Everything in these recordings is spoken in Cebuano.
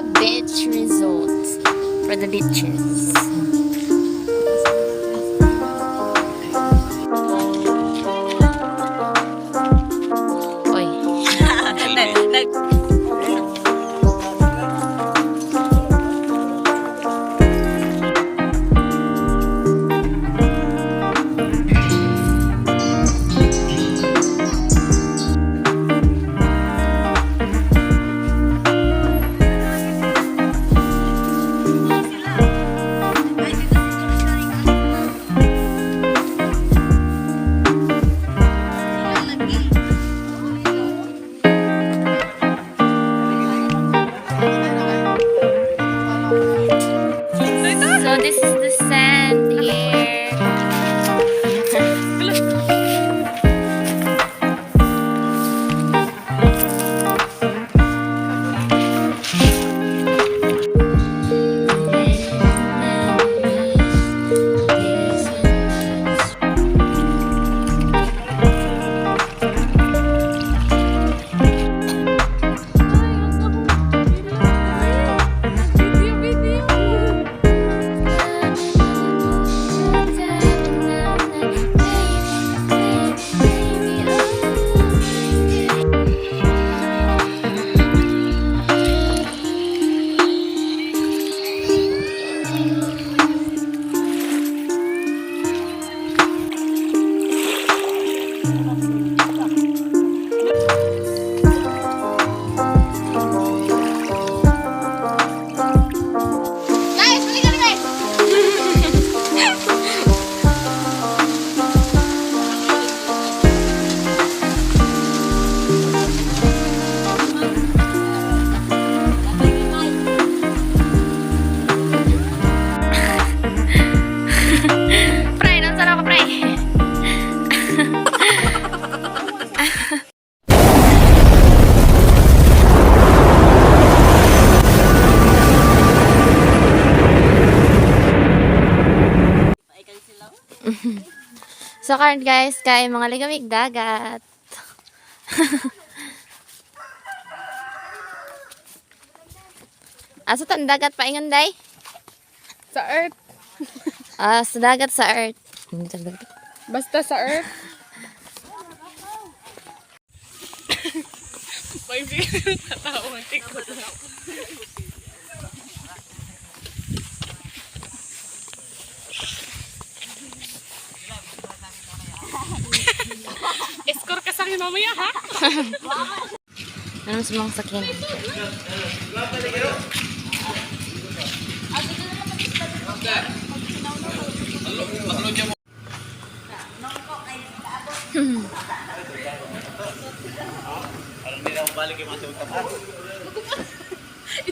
Manila Beach Resort for the beaches. Oy. So this is the sand here. Video, video. Guys, balik kami, guys! Pre, nansan ako, pre? So karon, guys, kay mga ligamig dagat. Asa tan dagat paingon day? Sa earth. Ah, sa dagat sa earth. Hindi sa dagat. Basta sa earth. May tao ang tikot. Escore ka sa akin mamaya, ha? Ano sa mga sakyan?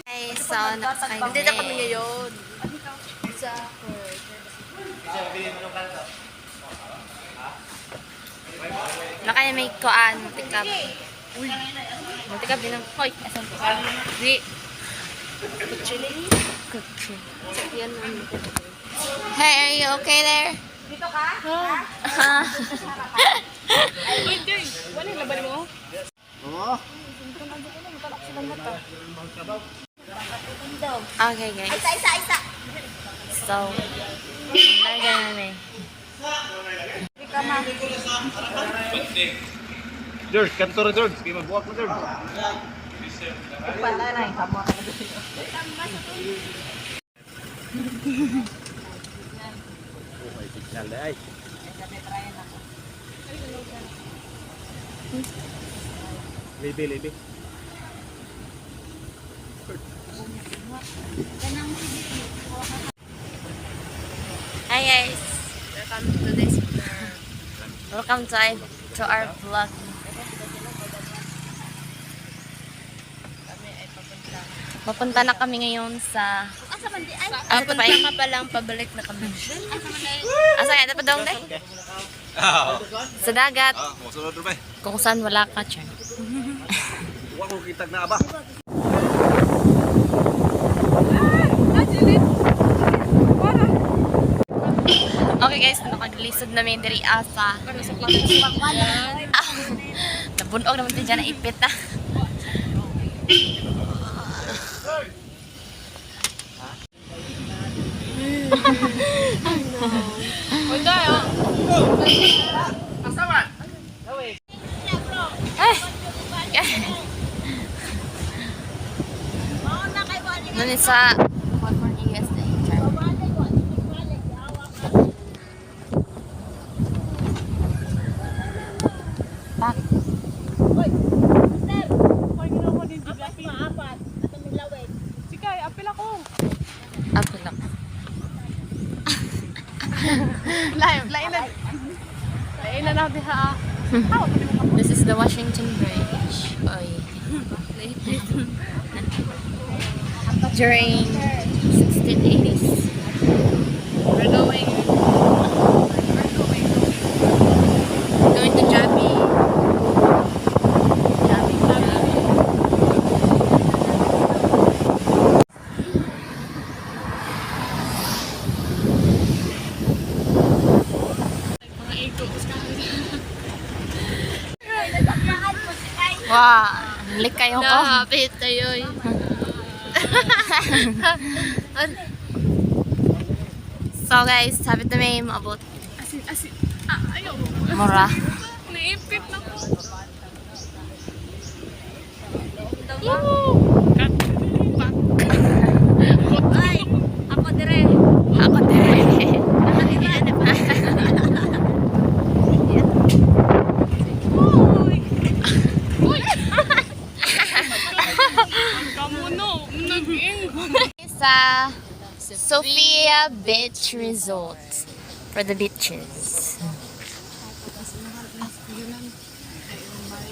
Ay, so, nakasakay Hindi na kami ngayon. Sa Naka may kuan, tikap. Uy. Tikap din ang hoy, asan po? Di. Kutsi. Yan. Hey, are you okay there? Dito ka? Uy, Jay. Wala yung laban mo? Okay, guys. Isa, isa, isa. So, ang namin. George, kanto ra George, kay mabuak na George. Oh, may signal na ay. Libi, libi. Hi guys. Welcome to this Welcome to our vlog. Kami ay papunta. Papunta na kami ngayon sa Asa man di ay? Asa pa Papunta ka pa lang, pabalik na kami. Asa kaya dapat dong day? Ah, Sa dagat ah, mosunod ra bay. kung saan wala ka char. Wa ko kitag na aba. Okay guys, nakaglisod na may diri asa. Ah, nabunog naman siya dyan na ipit ah. Uy, dai, oh. Ay! Ngunit sa California, USA. Char. Pak. Sikay, apil ako. Ako lang. Lain, lain na. Lain na natin ha. This is the Washington Bridge. Oy. During 1680s. We're going. We're going. Going to Jabi. Jabi. Jabi. Mga ego. Wow, lik kayo ko. Nakapit tayo eh. So guys, sabi na may maabot. Asin, asin. Ah, ayaw. Mura. Naipit na ko. Woo! Cut. Back. Ay, ako dire. Ako dire. Uy! Uy! Kamuno, nag-ing. Sa Sophia Beach Resort for the beaches.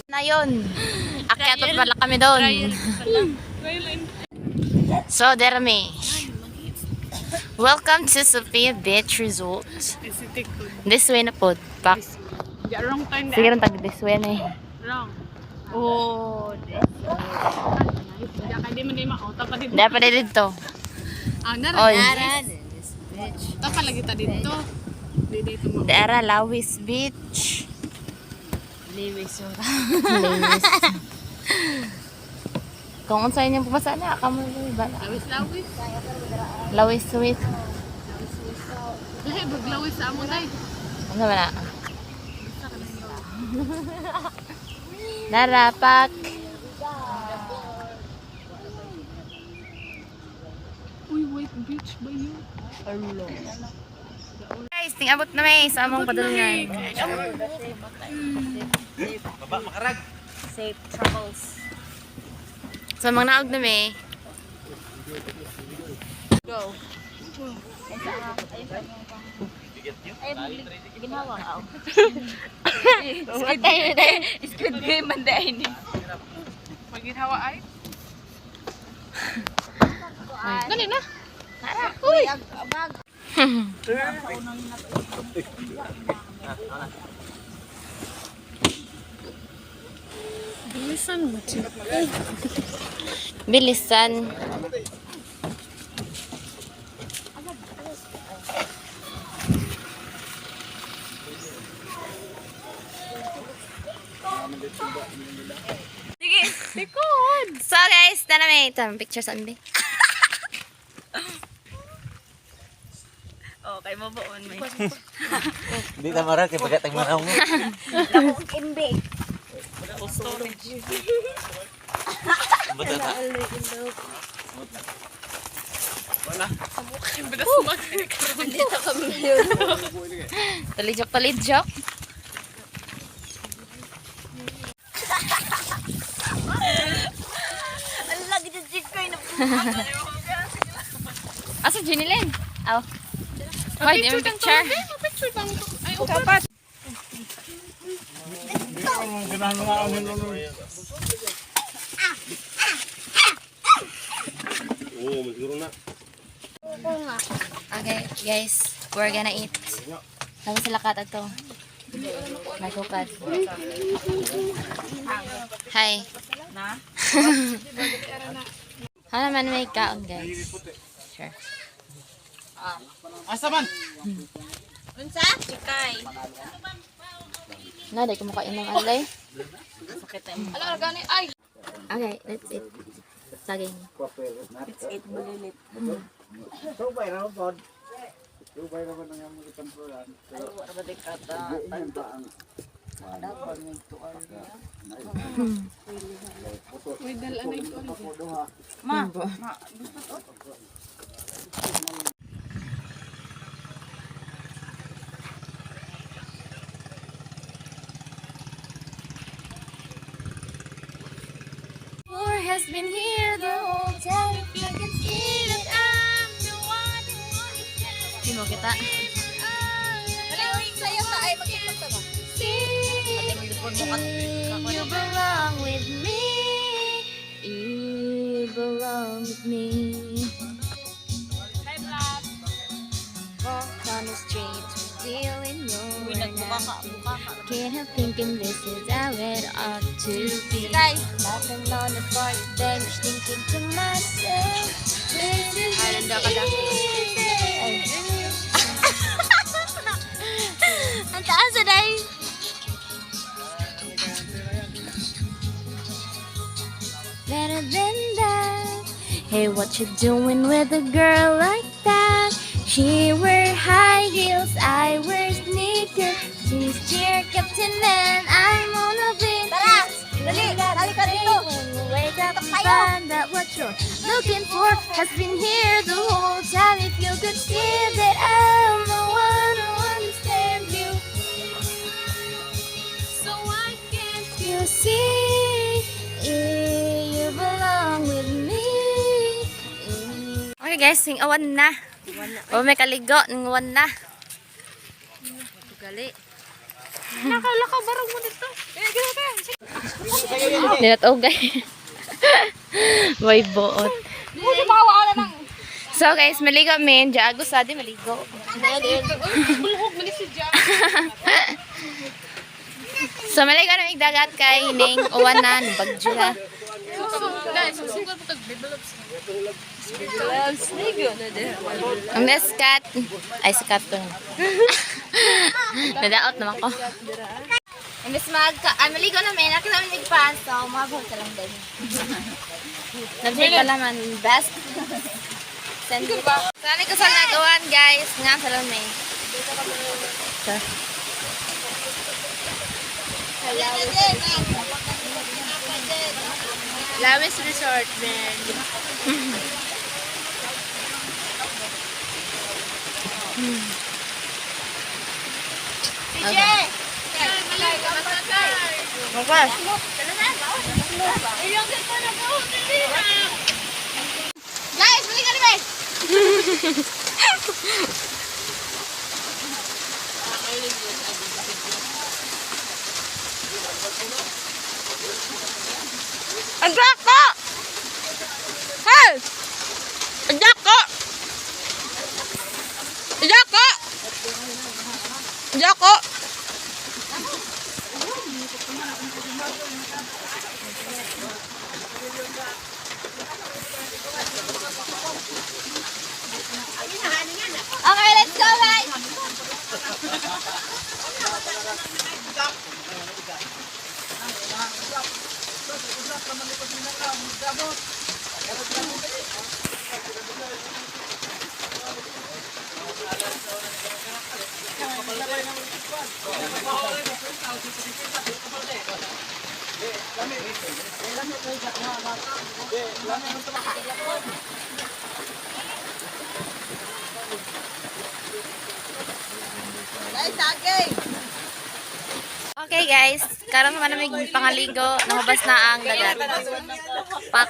Na yun. Akyat pa pala kami doon. So, there me. Welcome to Sophia Beach Resort. This way na po. Back. Yeah, wrong turn. Sige rin tag this way na eh. Wrong. Oh, this way. Kaya di man di ma-auto pa dito. Dapat na dito. Ah, nara. Oy. Ta pala kita dito. Di dito mo. Dara Lawis Beach. Lewis yung Lawis. Kung unsa inyong pumasa na, kamo ba? Lawis lawis. Lawis sweet. Lahi bag lawis sa amo day. Ano ba na? Dara, pak. Uy, white beach ba yun? Guys, tingabot na may sa among padulngan. Baba makarag. Safe travels. So, mga naog na may. Go. Squid Game man dahil ni. Maginhawa ay. Dali na. Uy! Bilisan mo, chick. Bilisan. Sige, likod! So guys, tara may tama picture sa ambi. Okay, mabuon may. Hindi na marag kay bagatang manaw mo. Buta ta. Bidas mag. Talijok, talijok. Asa Jenilyn? Oh. Wait, yung picture. Picture lang to. Ay, okay. Oo, siguro na. Okay, guys, we're gonna eat. Tapos sila kat ato. Nagkukat. Hi. Na? Ano naman may kaon, guys? Sure. Asa man? Unsa? Chikay. Na, di kumakain ng alay. Ala, gani. Ay! Okay, let's eat. Saging. Let's eat bulilit. Uy, dala na ito. Four has been here the whole time. If you can see that I'm the one who understands. Sino kita? Sa'yo sa ay magkipagta ba? You belong with me. You belong with me. Walk on the streets, revealing your Can't help thinking this is how it ought to be. Laughing on the party bench, thinking to myself, this is easy. Ang taas na dahil. Better than that. Hey, what you doing with a girl like that? She wear high heels, I wear sneakers. She's cheer captain and I'm on a beat. Tara! Dali! Dali ka dito! Wake up and Tayo! find that what you're looking for has been here the whole time. If you could see that I'm the one who understands you. So why can't you see you belong with me? Okay guys, sing awan na. Oh, may kaligo, ningawan na. Gali. Nakalakaw barong mo dito. Nilatogay. May buot. Uy, bawa na nang. So guys, maligo min. Diyago sa di maligo. Bulhog man ni si Jack. So maligo na mig dagat kay ning uwan na bagyo na. Guys, susugal po tag develops. Ang next cat ay si cat to. Nadaot naman ko. Imbes mag ay maligo na min, nakita namin nagpan so mabuhat ka lang din. Nabili pa naman best. Send it. Sana ko sa nagawan guys, nga sa lang may. So. Lamis Resort, man. Okay. Okay. Guys, balik ka na guys! Ang ko! Hey! Ang ko! Ang ko! Ang ko! Okay, let's go guys! Guys, saging! Okay guys, karon naman namin pangaligo, nahubas na ang dagat. Pak.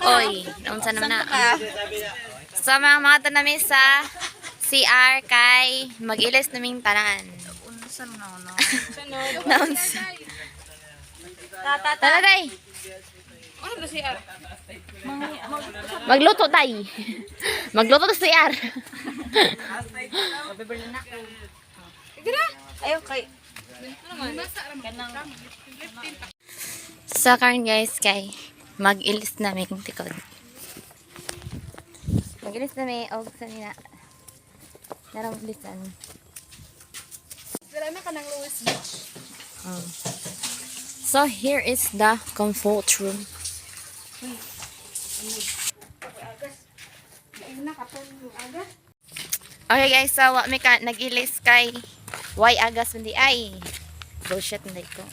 Oy, naunsa naman na. So mga mga namin sa CR kay mag-ilis naming tanan. Unsa na no? Naunsa. Tara day. Ano ba siya? Magluto tay. Magluto ta sa CR. Ayaw kay So karon guys kay mag-ilis namin tikod. Mag-ilis nami og sa nina. Narang lisan. Dala na ka ng Louis Beach. So here is the comfort room. Okay guys, so wa mi ka nag-ilis kay why agas man di ay. Bullshit na ko.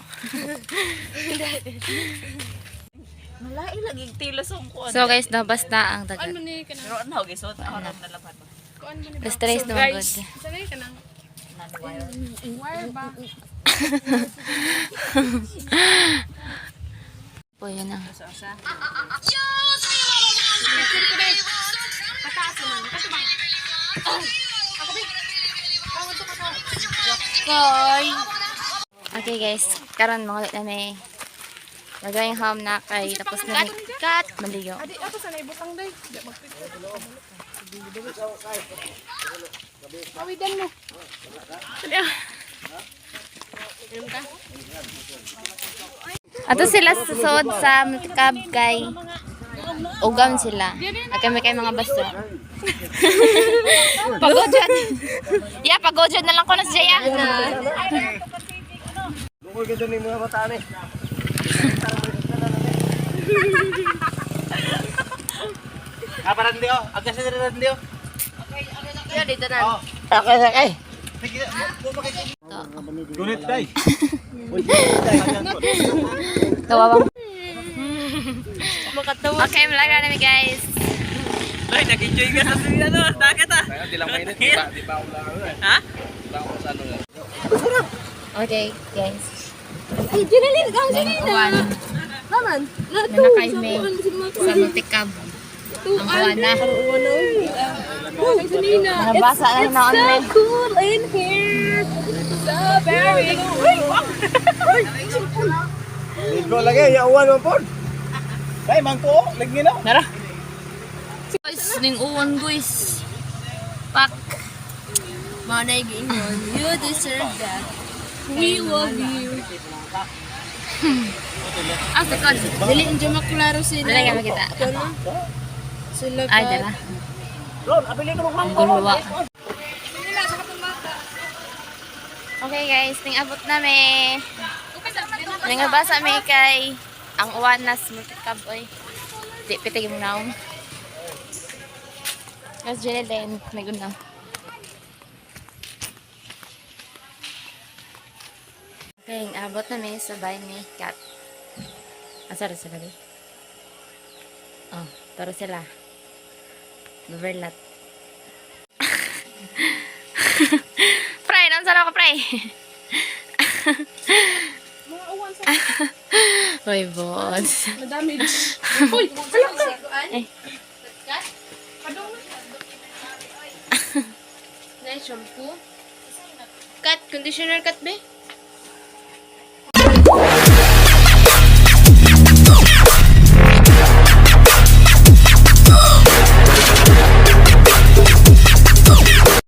Malai lagi tilos ang kuan. So guys, nabas na ang dagat. Ano ni ka na? Pero ano gisot ako nang nalaban. Kuan mo ni ba? Alas tres naman good. Sa ni ka nang wire ba? Po yun ang. Picture ko din. Pataas naman. Kato ba? Ako ba? Ako to ka. Koy. Okay guys, karon mga ulit na may. We're going home na kay tapos na mi cut maligo. Adi ato sa naibutang day. Di magpicture. Awidan mo. Ato sila susod sa multicab kay ugam sila. At kami kay mga baso. Pagod jud. Yeah, pagod jud na lang ko na si Jaya. Bukol ka dun yung mga bataan eh. Ah, parang di oh. Agas na rin di oh. Yeah, dito na. Okay, okay. Gunit day. Kawawa. Okay, malaga na mi guys. Ay, nag-enjoy ka sa sila no. Dagat ah. Di lang mainit, di ba? Di ba ako lang ano eh. Ha? Di ba ako sa ano lang. Okay, guys. Ay, Jeneline, kang Uwan. Naman. Nanakay may sa multicab. Ang uwan na. Nabasa na na online. Cool in here. So very Ligo lagi, yauwan mo po. Day, mangko, lagi na. Nara. Guys, ning uwan guys. Pak. Manay giingon, you deserve that. We love you. Ah, second. Dili hindi maklaro sila. Dala ka makita. Sila Ay, dala. Ron, abili ko Ang guluwa. Okay guys, ning abot na mi. Ning basa mi kay ang uwan na multicab oy. Di pitig mo naong. Guys, Jeneline, may guna. Okay, ang abot na mi sa bahay ni Kat. Asa ra sila di? Oh, taro sila. Overlap. Pre, nansan ako, pre? Mga uwan sa Hoy, boss. na-damage. Uy, wala ka. Eh. Padung. Nice shampoo. Cut, conditioner cut, be.